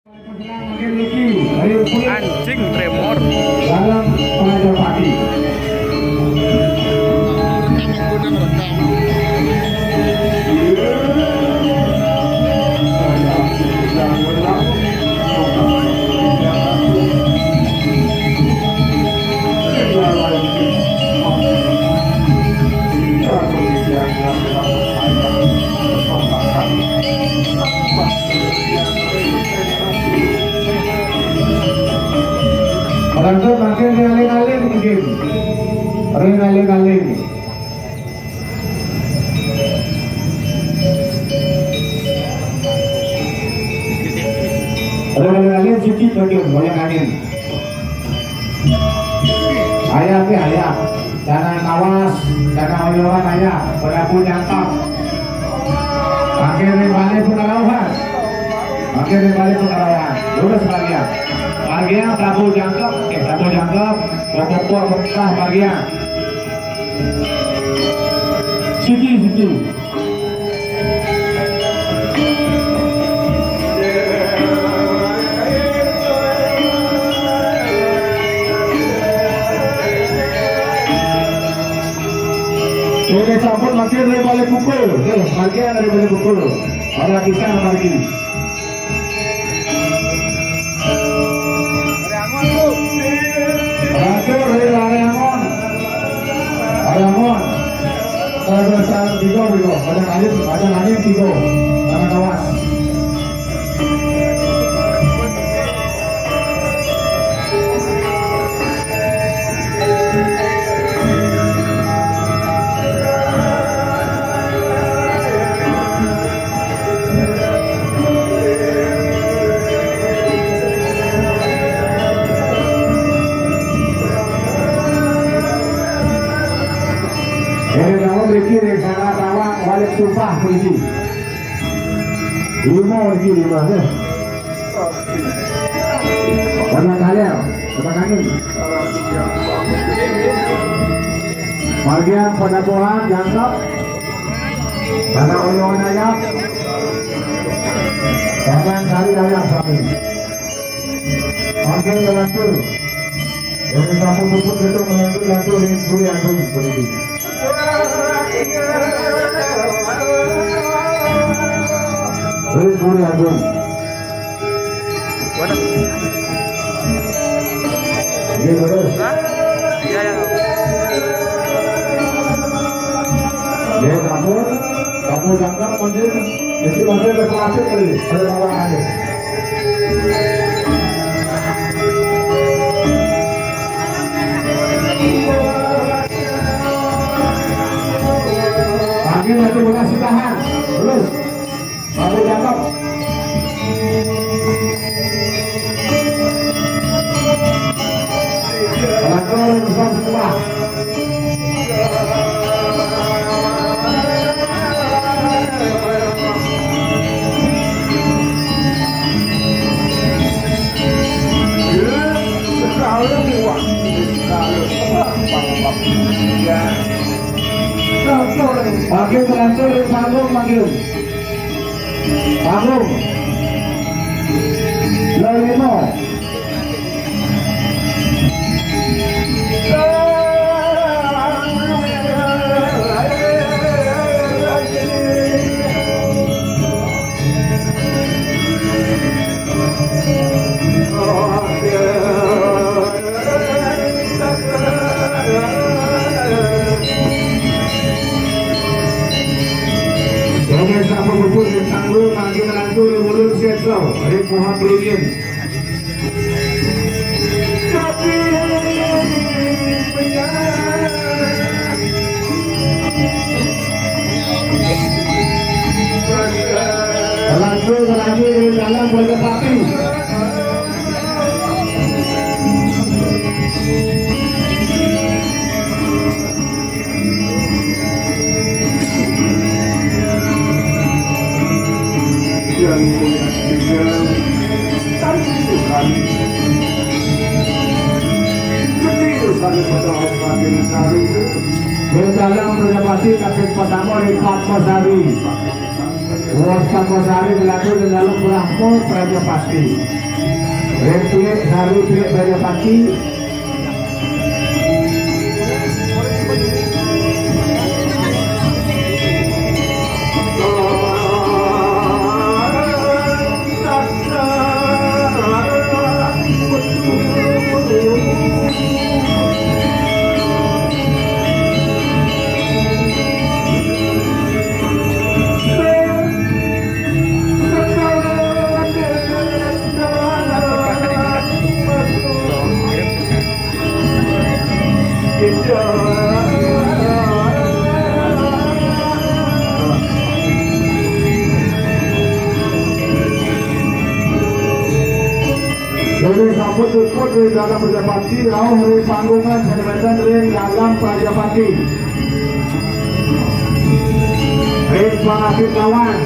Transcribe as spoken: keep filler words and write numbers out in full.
Anjing tremor. Dalam Raja Pati. Orang tu makin dia aling-aling mungkin. Aling-aling-aling. Aling-aling sikit lagi, banyak angin. Ayah ke ayah. Jangan kawas, jangan oyoran ayah. Pada punya tak. Makin balik pengalaman. Makin balik pengalaman. Lurus bagian. Bagian Prabu Jangkep, eh Prabu Jangkep. Bapak Mekah bagian. Siki, siki. Oke, sampun makin dari balik pukul. Oke, bagian dari balik pukul. Ada kisah lagi. Raja Rela Reangon. Reangon. Ada besar tiga, tiga. Ada kayu, ada kayu tiga. Ada kawas. Dari tahun Riki, dari sana Tawang, balik sumpah polisi. Lima lagi, lima, deh. Pada kalian, pada kami. Bagian pada Tuhan, jangkep. Pada Oyon ayam. Jangan cari ayam kami. Oke, lanjut. Yang kita pupuk itu melanjut, lanjut, Rin Suri Agung, begitu. Rin Suri Agung. Mana? Ini terus. Hah? Iya, iya. Ya, kamu, kamu jangkep, mungkin, jadi masih ada pelatih kali, ada lawangannya. Panggil lagi, boleh sitahan. Terus. Aku cakep. Pelakor besar semua. Pakai pelantur di panggung, panggil. Panggung. Lo limo. Oke, sampun puput ring tanggul, mangkin lantur ring ulun setro, ring pohon beringin. Lantur lagi ring dalam boleh pati. Dalam Prajapati kaping pertama di Padmasari. Wasta Kosari melaku ring Dalem Brahma Prajapati. Ring Pilik Sari, Pilik Prajapati. Dene sampun luput ring Dalem Prajapati, rauh ring panggungan sane wenten ring Dalem Prajapati. Ring pangapit lawan.